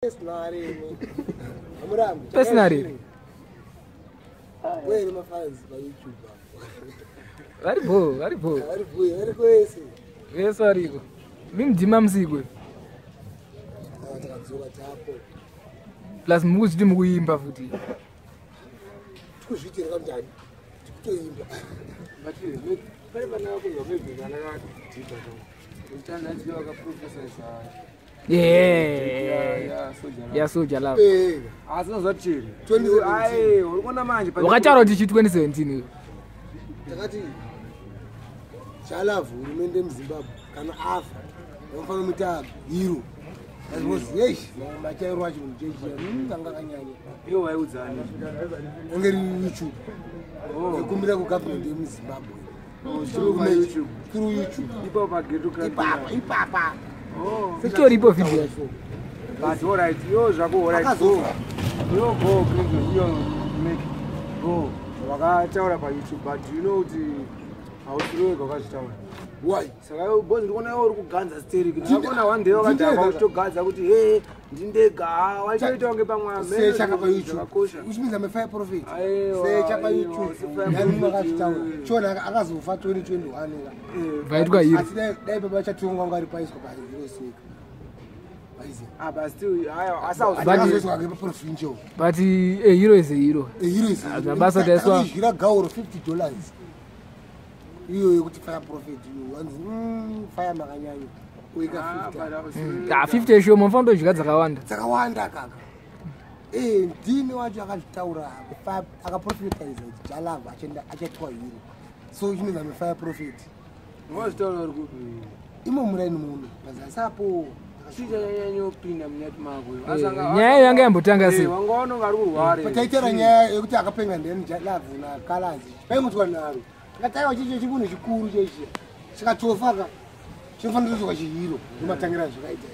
Personally, amurambi. Personally. Where mafans pa YouTube? Vari bho, vari bho. Vari bho, vari kwese. Vese variko. Mimdima musikwe. Takadzoka tapo. Plus mukuzviti mukuimba futi. Tikuzviitira kamutani. Tikutoimba. But pane pana kunzwa maybe kana kadhibha to. Uchitanda wakaprofesaiza. Yeah. Yeah, Soul Jah Love. Eh. Asi unozwa chiri. 2017. Ai, uri kuona manje. Wakataura kuti chi 2017 iwe. Takati Jah Love hurumende yemuZimbabwe kana afa vanofanira kumuita hero. Because yesh machairo acho munhu chechi anga akanyanya. Iwe waiudzani. Ange riri YouTube. Oh. Yekumbira kugovernment yemuZimbabwe. Oh, through YouTube. Through YouTube. Ipapo pageto Ipapa, ipapa. Oh. Itoripo video yacho. But all right, yo zvako all right. Akazofa. Yo go Clinton, yo make go. Wakataura pa YouTube but you know kuti hausiri wega wakazvitaura. Why? Saka iwe boss ndikuona iwe uri kuganza stereki. Ndinde- Ndakaona one day wakadhakwa ndindega. uchitogadza kuti hey ndindega. Ah, Waitoita kunge pamwe Secha pa YouTube. Zvakakosha. Which means I'm a fire prophet. Aiwa, Secha pa aiwa, YouTube. si fire Yani prophet, makazvitaura. iwe. Chiona akazofa 2021 ka. Eh, Vaitwa hero. Asi dai baba chatongwa ngari paiswa pa hero seka. Vaiziya. Ah, but still haya asi But- hauzi- Akazoiswa ke pa provincial. But a hero is a hero. A hero is a hero. Mabasa taiswa. Takazvira gauro $50. Iyo yekuti fire prophet iyo wanzi fire makanyanya. Uika Ah, 50. but hausi- Ah, 50 yeshoma unofanira kutodya dzakawanda. Dzakawanda kaka. Eh, ndini wacho akazvitaura akaprofetiza kuti Jah Love achaenda achaitwa hero. So which means I'm a fire prophet. Wazvitaura uri kupi? Imo muraini muno pazasi apo. Chichanyanyopinda munyati mako. Eh, nyaya iyo yanga yambotanga sei? Wanga wanonga ari kurwara. Pataitera nyaya yekuti akapenga ndeni Jah Love nakalazi. Paingotiwa naro. Akataiwa chicho chimunhu chikuru chechi. Chikatofa ka. Chinofanira kuitwa chihero. Ndomatangira zvakaita.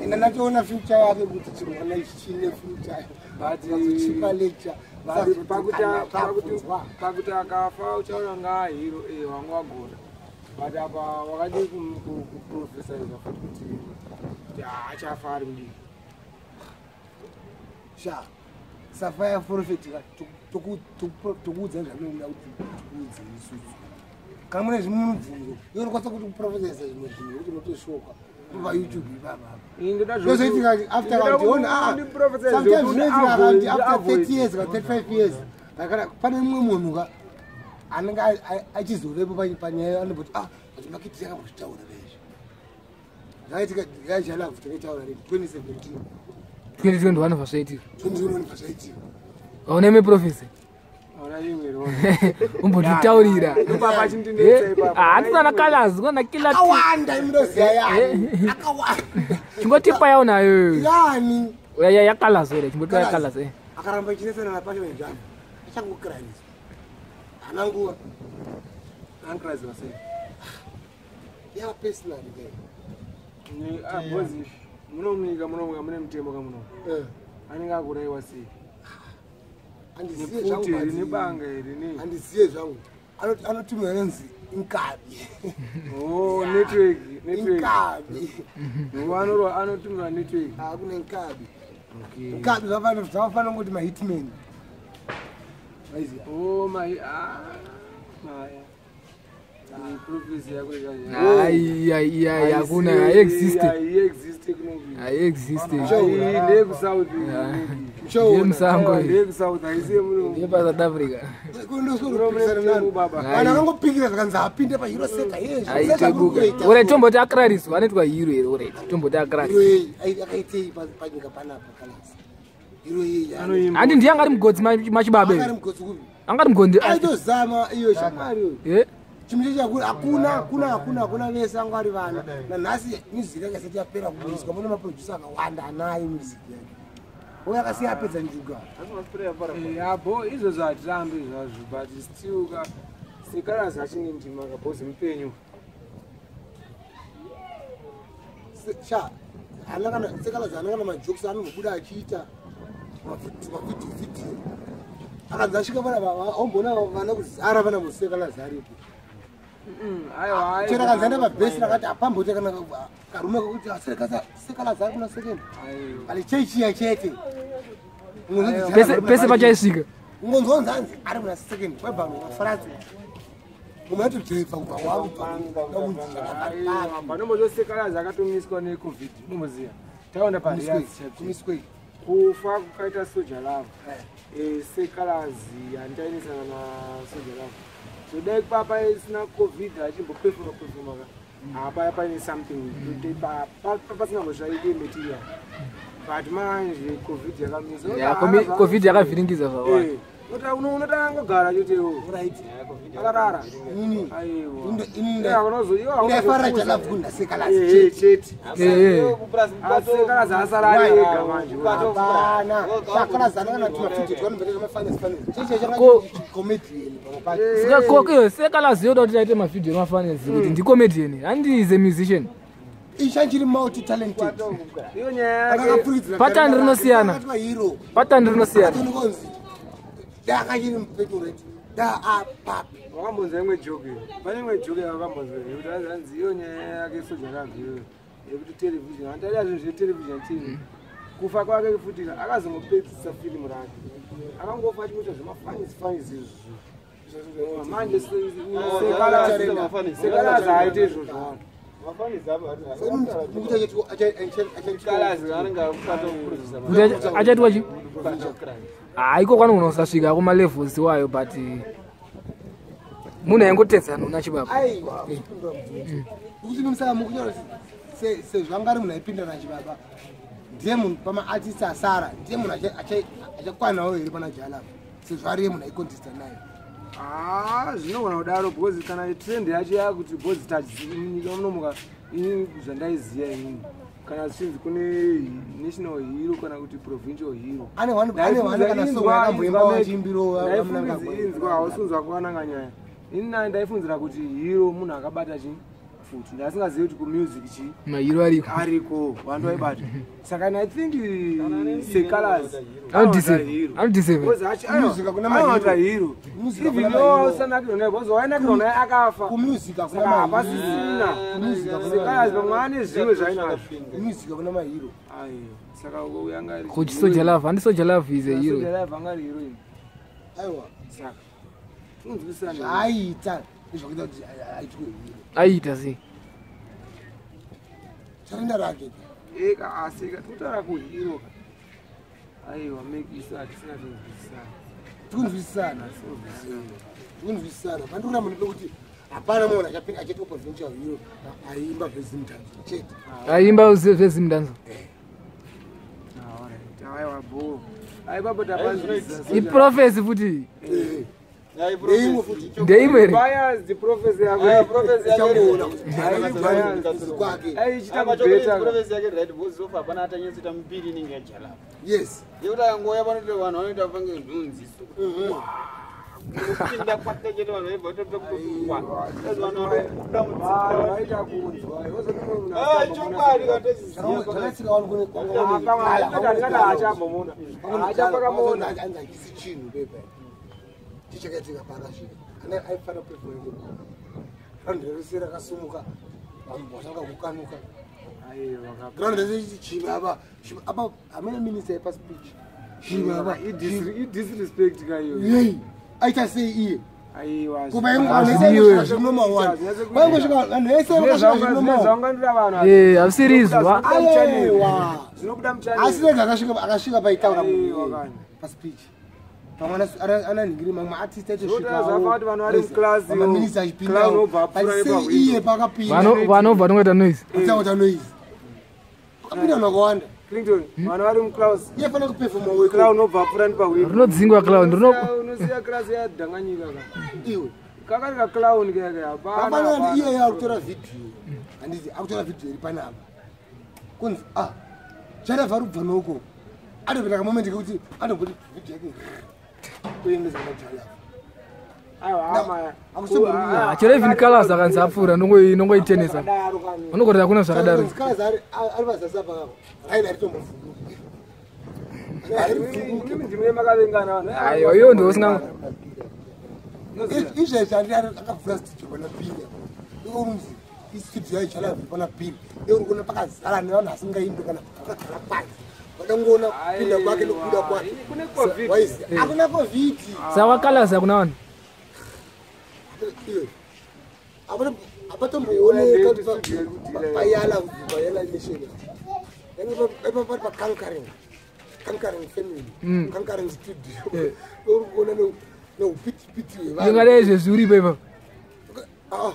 Enda ndatoona future yake kuti chimwana ichi chine future. But Chipa lecture. But pakuti akafa uchaona nga hero eh wanga wagona. But apa wakadi kuprofesaiza futi kuti achafa ari mudiki. Sha. Safire prophet ka tokuudza zvanoda kuti tikuudze isusu. Kana mune zvimwe mubvunzo, iwe unokwanisa kuti kuprofesesa zvimwe zvinhu kuti unotoshoka pa YouTube ipapa. Ini ndoda Zvozoitika after kandiona ah sometimes zvinoitika kanti after 30 years kana 35 years kana pane mumwe munhu ka anenge achizovepo panyaya anoboti ah but makiti yakambozvitaura naizvi. Zvakaitika yaJah Love takaitaura rini 2017. 2021 zvazvaitika. 2021 zvaitika. Hauna imwe prophecy. Hauna imwe rona. Umbotitaurira. Ipapa achindinetsa ipapa. Ah, hatina colors, kuna kila Akawanda imunoziya yani. Akawanda. Chingotipa yao nayo. Yani. Ya ya colors here, chingotipa ya colors eh. Akaramba achinetsana napasha nejana. Achangokuraniswa. Hana nguva. Ankraziwa sei? Ya personally ke. Ni ah bozi munomunyika munomuka mune mutemo kamuno. Eh. Anenge akuraiwa sei? Andiziye Nepfuti zvangu here but- nebanga here nei? Andiziye zvangu. Anotumira inonzi inkabi. Oh, network, network. Inkabi. Vanorwa anotumira network. Ah kune inkabi. Okay. Inkabi zvakafanana ngoti mahitman. Vaiziya. Oh my ah. Maya. Ni prophecy yako ya. Ai ai ai hakuna exist. Ai exist kunoku. Ai exist. Ai ndeku South. Ndiye musango iyi. Ndeku South aisiye muno. Ndiye pa South Africa. Kundosvikopikisana nani. Baba. Vanhu vakangopikira zvakanzi apinde pahero seka. Ai tebuka. Ore tomboti akrariswa anoitwa hero here ore. Tomboti akrariswa. Akaitei panyika panapa kalasi. Hero yei. Anoimba. Handi ndiye angari mugodzi machibabe. Akari mugotsi kupi? Angari mugondi. Aitozama iyo shamwari iyo. Eh. Chinhu chechi hakuna hakuna hakuna hakuna hakuna vese anga ari vana. Nanhasi music yake isati yapera kubudiswa mune maproducer akawanda anayo music yake. Uyo akasiya apedza njuga. Eh, abo izvozvo hatirambi zvazvo but still ka sekarazi achine ndima ka bozi mupenyu. Sha haana kana sekalazi haana kana majokes anombobuda achiita mavhidhiyo vhidhiyo. Akanzi asvika pana aumboona vana kuzara vana musekalazi aripo. Aiwa. Chero akanzaenda pabhesi rakati apamboite kana karume kekuti Seh Calaz ari kuna second. Aiwa. Ale chechiya chete. Pese pese pachaisvika. Ungonzonzi anzi ari kuna second, kwabva vafaradzi mumwe atodhevha kubva. Aiwa, panombozo Seh Calaz akatomiswa neCovid, unomboziva taenda parias. Kumiswei? Kufa kukaita Soul Jah Love, Seh Calaz handitainesana naSoul Jah Love, so dai papa isina COVID achimbopefuma pefuma ka, hapa paine something pasina mbozvaite material, but manje COVID yakamisa. Yeah, COVID yakavhiringidza zvawanda. Unotangogara chotewo akarara. Inini Aiwa. Ndaifarira Jah Love kunda Seh Calaz chete. Chete. Eh. Seh Calaz asara ari ega manje. Hapana, Seh Calaz anakana tumafidhio twanomboita mafunnies cheche. Chakacomedian pamwe pacho. Saka kokeyo Seh Calaz yoda kuti aite mavhidhiyo emafunnies kuti ndicomedian, handi is a musician. Ishanchiri multi talented. Iyo nyaya yake. Akakapfuridzira. Pattern rinosiyana. Akatwa hero. Pattern rinosiyana. Atononzi da akachiri mupetureti da apapi. Wakambonzwa imwe joke? Pane imwe joke yakakambonzwa yekuti hanzi iyo nyaya yake Soul Jah Love iyoyo yekuti television andaida zvinhu zvetelevision tv. Kufa kwake futi akazongopedzisa filimu rake, akangofa achingoita zvemafunnies funnies izvozvo. Manje Seh Calaz haaite izvozvo. Kuti achaitwa chi haiko kwanogona kusasvika kumalevels wayo, but munhu aingotedzana una chibaba. Aiwa, kuti nomusaka mukunyora sezvo anga ari munhu aipinda nachibaba, ndiye munhu pamaartist asara, ndiye munhu achakwanawo here pana Jah Love, sezvo ariye munhu aikontesta naye? Ah, zvinogona kudaro, because kana trend yacho yakuti because munyika munomuka, ini zvandaiziva inini, kana zvichinzi kune national hero kana kuti provincial hero, Ane one kana song yakamboimba wachimbiro. Ndaifungidzwa hausunzwa kwakananga nyaya. Ini naye ndaifunzira kuti hero munhu akabata chi futi, ndasingazivi kuti kumusic chi Mahero ariko. Ariko vanhu vaibata, saka I think Seh Calaz Anodeserve. Music hakuna mahero. Anoita hero. Music Even hakuna though mahero. usanakirwa naye, because wainakirwa naye akafa. Kumusic hakuna Saka mahero. hapasisina. Kumusic hakuna Seh Calaz mahero. pamwe ane zvimwe zvainazvo. Kumusic hakuna mahero. Aiwa, saka uyo anga ari Kuti Soul Jah Love, handi Soul Jah Love is a hero? Soul Jah Love anga ari heroine. Aiwa. Saka tinonzwisana. Zvaaita ndezvakuita kuti aitwe hero. Aiita sei? Tarenda rake. Eka asika tikutaura kuhero. Aiwa, make isu hatisina tinzwisisana. Tikunzwisisana, tikunzwisisana. Pandikuramba ndinoda kuti hapana munhu achapinda achaitwa provincial hero aiimba zveZimdancehall chete. Aimba zveZimdancehall. Aiwa, bo aipapo tapanzwisisa. Iprophecy futi. Ndeimwe futi. Ndeimwe here? Bias, the prophecy yako. Ichangoona kuti kwake. Aichita kubheta. Prophecy yake right, because so far hapana atanyatsoita mbiri inenge yaJah Love. Yekuti akangoya panoita vanhu vanoita pange nhunziso kupinda kwake chete, vanhu vaibva vatotokutukwa, vanhu vanobuda mudzimba. Vaita kunzwa. Ah, chokwadi. Zvakatsika vanhu. Achambomona achapakamuona. Anzi hachisi chinhu pepa chichakaitika paakasvika, ane aifanira kuperforma ground rese rakasumuka, vanhu vatanga kukanuka ground rese. Chibaba apa hamene minista yepa speech, chibaba. Idisrespect kaiyo. Yei aita sei iye? Aiwa. Kuba Hazvidiwe. vaingosvika vanhu vese vakasvika zvinomawa. Zvaungandira vanhu. Eh, hazvisiri izvo. Aiwa. Zvinobuda. Asi rega akasvika paitaura Aiwa, kani. paspeech, pamwe ananhingiri mamwe artist. Zvinotaura zvafa kuti vanhu vari muclass, Aitosvikawo clown obva apfuura achipinda ipapo. sei iye pakapinda? Vanobva tongoita noise. Kutaura noise, pakapinda vanhu vakawanda. Clinton, vanhu vari muclass. Iye fanira kuperforma. Clown obva apfuura nepawindow. Rinodzingwa clown rino. Unosiya class yadhanganyika ka. Iwe. Kakari kaclown keke. Hapana. Hapana. Iye akutora vhidhiyo, handiti akutora vhidhiyo iri panapa, kunzi ah, Jah Love ari kubva noko, atopinda kamoment kekuti atomboti vhidhiyo yake kuendesa kuna Jah Love. Aiwa. Ah, chero even Calaz akanzi apfuura, nongoitenesa unogorera kuna zvakadaro. Calaz ari pazasi apa kako, raini aritombovhunduki. Ndimune makavengana vanhu. Aiwa, iwo ndiwo usina. Izvezvi handi akavhura studio panapinda. Iurunzi istudio yaJah Love pana Bill. Uri kuona pakazara nevanhu vasingaimbi kana vakagara panze. Vadangoona kupinda kwake nekubuda kwake. Kune COVID. Waiziya. Hakuna COVID. Saka kuna vanhu. Iwe. Apatombooneka kuti payala payala nation. Yange pari pa conquering. Conquering family. Conquering studio. Uri kuona neupitipiti hwevanhu. Ingadai izvezvi uripo ipapo. Ah.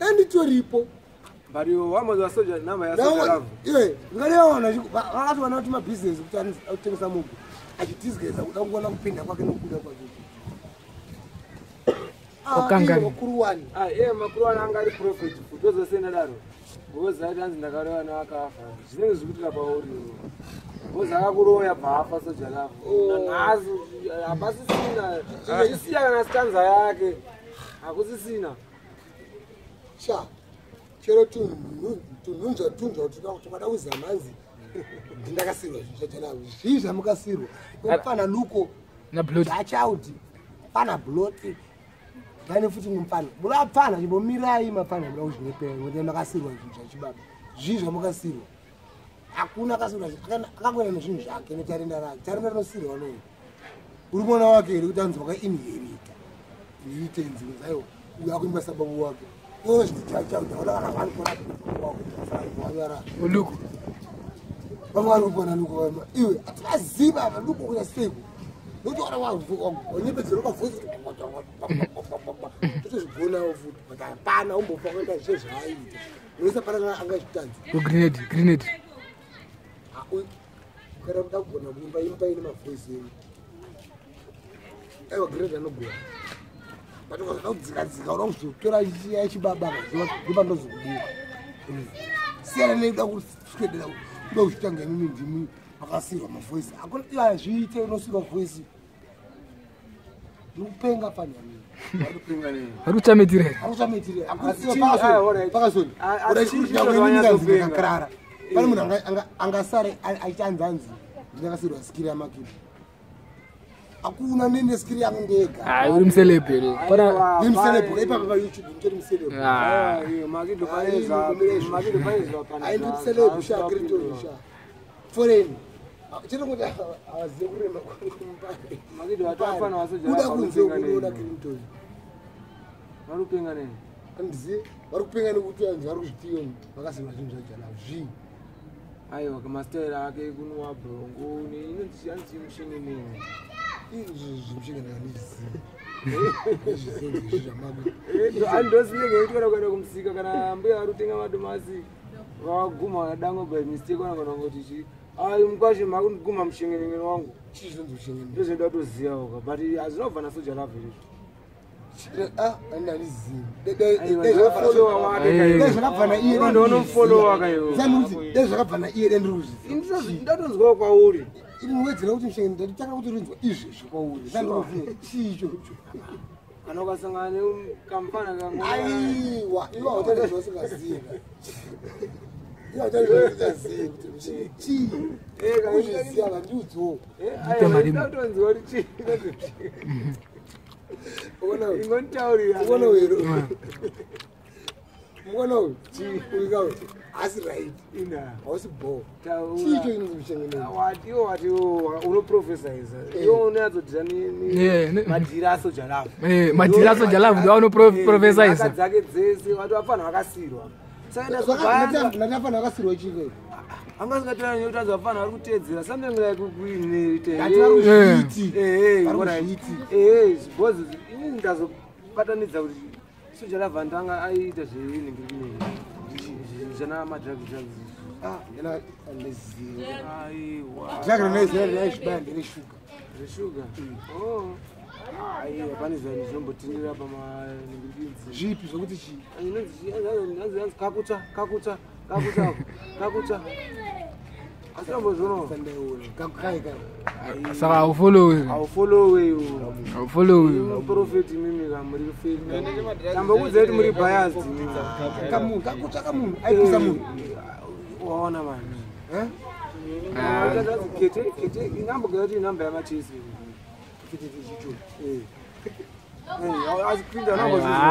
Enditoripo. But wamazwa soja namba ya Soul Jah Love. Iwe, ngaleona vakatoona kuti mabhizinesi kuti anotengesa mugu achitizgeza kuda kungoona kupinda kwake nokubuda kwake. Wakangari. Makuru wani. Ah, iye makuru wani anga ari prophet futi ozosenda daro. Ngozi aiti anzi ndakarova neakafa. Zvinenge zvikuitika pauri. Ngozi akakuroya bvafa Soul Jah Love. Nanhasi hapasisina. Achisiya kana stanza yake. Hakusisina. Sha. Chero tunhunzva tunzva tukada kuzamanzi ndakasirwa zvinhu zvaJah Love. Zvii zvamakasirwa? Mufana Luko Na Blot. Achauti. Pana Blot. Pane futi mufana. Muda pfana chimbomirai mafana muda kuzvinyepera ngokuti makasirwa zvinhu zvachibaba. Zvii zvamakasirwa? Hakuna akasirwa akangoenda nezvinhu zvake netarenda rake. Tarenda rinosirwa nei? Uri mwana wake here kuti anzi wakainherita? Inheritance kunzi aiwa uyu akuimba sababu wake. Iwe zviti chachauti hauna kana vanokona wanyarara. Luko. Vamwe vari kupona Luko vama. Iwe hativaziva ava Luko kuya seiko. Nokuti wana wanyepedzera ukavhunza totozvigonawo futi but hapana umbofa kuita zve zvaaiita. Unoisa pana angazvitadzi. Grenade, grenade. Kana kuda kugona kuimba imba ine mavoice enyu. Aiwa grenade anogona. But ukazoda kudzika-dzika uda kuzotora chiya chibaba ndopandozokubuka. Siyana nekuda kuswedera kuda kuzvitanga imimi ndimi makasirwa mavoice. Hakuna iye hazviite unosirwa voice. Ndikupenga fani yamini. Varikupenga nei? Vari kuchamitira here? Akuchamitire. Asi alright. Pakazoni. Asi chii chazvanyatsopenga? Karara. Pane munhu angasare achitanzanzi ndakasirwa skiri yamakidi. Hakuna nene skiri yangu ndega. Hayi uri muceleb here? Pana Ndiri muceleb ipapa pa YouTube nditori muceleb. Ah. Makido pane makido pane zvapana. Hayi ndiri muceleb sha Clinton sha. Foreign. Chero kuti awaziye kurema kumbare. Makido atafana wasoja. Kuda kunze kunoona Clinton. Varikupenga nei? Andiziye vari kupenga nekuti anzi vari kuzvitiyo vakasirwa zvinhu zvaJah Love zvii. Aiwa kamastyle ake kunwa brongo inonzi anzi mushengenene. Izvi zvimushengenene handizvizivi. Izvi zvamabu. Andozinenge kutora kuenda kumusika kana mbuya vari kutenga madomasi vaguma dango by mistake vanogona kungoti chi ai mukwashe makuguma mushengenene wangu. Chii chinonzi mushengenene? Ndozvinoda kutozivawo ka but hazvinobva naSoul Jah Love izvo. Handizivi. Aiwa, ndinofollowa wake Eh. Dai zvakabva naiye Iwe ndounomufollowa ka iwe. Sanuti dai zvakabva naiye dai ndiri kuzviziva. Ndatonzwawo kwauri. Ini wedzera kuti mushengenene ndatotanga kutorinzwa izvezvi kwauri. Sandikufunga chii ichocho. Kana ukasangana nekamufana kangu. Aiwa, iwe hautauri zvausingazivi. Iwe hautauri zvausingazivi kuti mushengenene chii. Kuzviziva handiudziwo. Ndite marimo. Ndatonzwa kuti chii. Uona uyu. Ingonitaurira. Muona uyu. Muona uyu. Uyu uyu. Asi right. Ina. Hausi bho. Taura. Chii icho inonzi mushengenene? Watiwo watiwo unoprofesaiza. Iwe unonyatsodhira Yeah, madhira aSoul Jah Love. Madhira aSoul Jah Love ndiwo anoprofesaiza. Dzake dzese wati vafana vakasirwa. Saka Ndati afana akasirwa chii? anga asingatora nekuti anzi vafana vari kuteedzera something like kuinherite. Ndati vari kuzviiti. Eh, Vari alright. kuzviiti. Eh, because ini ndazobatanidza kuti Soul Jah Love andanga aiita zvenhingi zvana madrugs drugs. Ah, yena andizivi. Aiwa. Drug rinoziva rinoizvibaya ndereshuga. Zveshuga. Oh. Aiwa pane zvanhu zvinombotindirira pamanhingi. Zvipi zvokuti chii? Inonzi anzi kakutsva kakutsva kakutsva kakutsva. Asi ambozvionawo. Sandaiona. Kai kai. Saka haufollowi. Haufollowe iwe. Haufollowi. Muprofeti mimi ka muri fake. Tambokudza kuti muri biased. Kamunhu, kakutsva kamunhu. Aipisa munhu. Waona mani. Eh? Kete kete inambogara kuti inamba yamachesi. Kete chicho. Eh.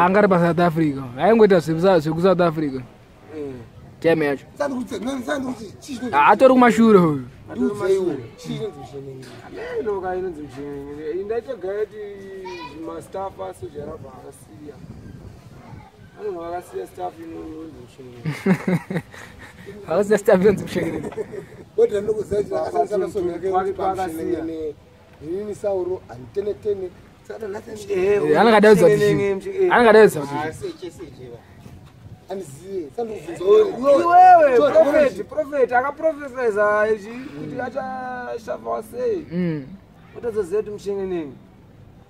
Anga ari paSouth Africa, aingoita zvekuSouth Africa time yacho. Atori kumashure uyu. Inoka inonzi mushenenene. Ndaitogaya kuti mastaff asojarabha akasiya, anonga vakasiya staff inonzi mushenenene. Akasiya staff inonzi mushenenene. Inini Sauro handitenetene. Anenge adaidza kuti, anenge adaidza kuti Andizive. Iwewe prophet, prophet akaprofesaiza ichi kuti achashafa sei, utazoziva kuti mushenenene.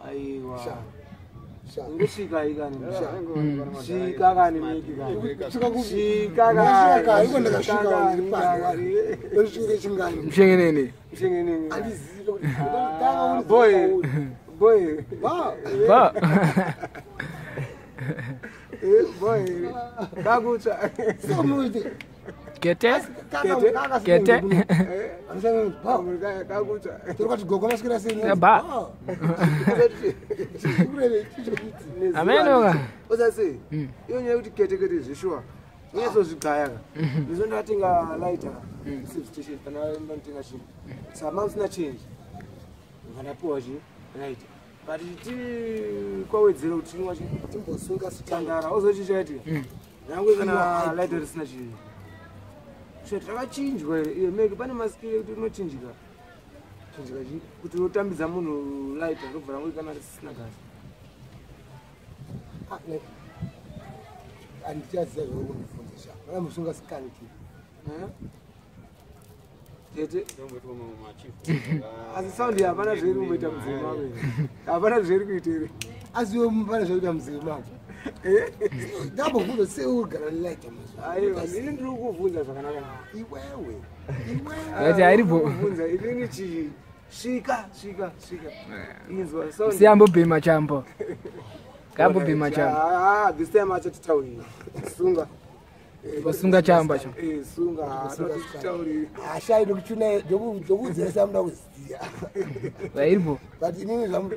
Aiwa, ingosvika ikani, svika kani, miki kani, svika. Iko ndakasvika, ndiri pano, ndosvike chingani? Mushenenene. Mushenenene. Andizive kuti Boy, boy. Ba. Boy kakutsva. Kete. Kete. Kakutsva. Torokati gogo maswera sei? Ba. Ameno ka. Usase iyo nyaya yekuti kete kete, zveshuwa unyatsozvigaya ka. Ndizvo ndatenga lighter service station, pana ndanotenga chinhu, saka manga musina change, vandapiwa chi lighter, but ti kwawedzera kuti tinwa chi Timbosunga. Tandara ozoti chaitika nyange kana lighter risina chinhu, sho rakachinjwa here iyo meke? Pane maskiri ekuti rinochinjika chinjika chi kuti utambidza munhu lighter, robva rangu kana risina gasi. Handichaziva zvauri kundibvunza sha, mana musunga sikanki. Tete, asi sound hapana zvairi kumboita mudzima mako, hapana zvairi kuita here? Asi iwe pane zvakuita mudzima mako, ndambobvunza sei uri kugara nelighter mazuva? Aiwa, ini ndiri kukubvunza zvakanaka. Iwewe. Ati hairipo. Kukubvunza inini chi, svika, svika, svika, inzwa sound. Siyambobhema chambo, kambobhema chambo. Ah, this time achatitaurira, sunga. Kusunga chamba cho. Eh, sunga, atitaurira. Ashai ndokuchuna ndokudzesa muda kuziya. Hairipo. But inini zvamu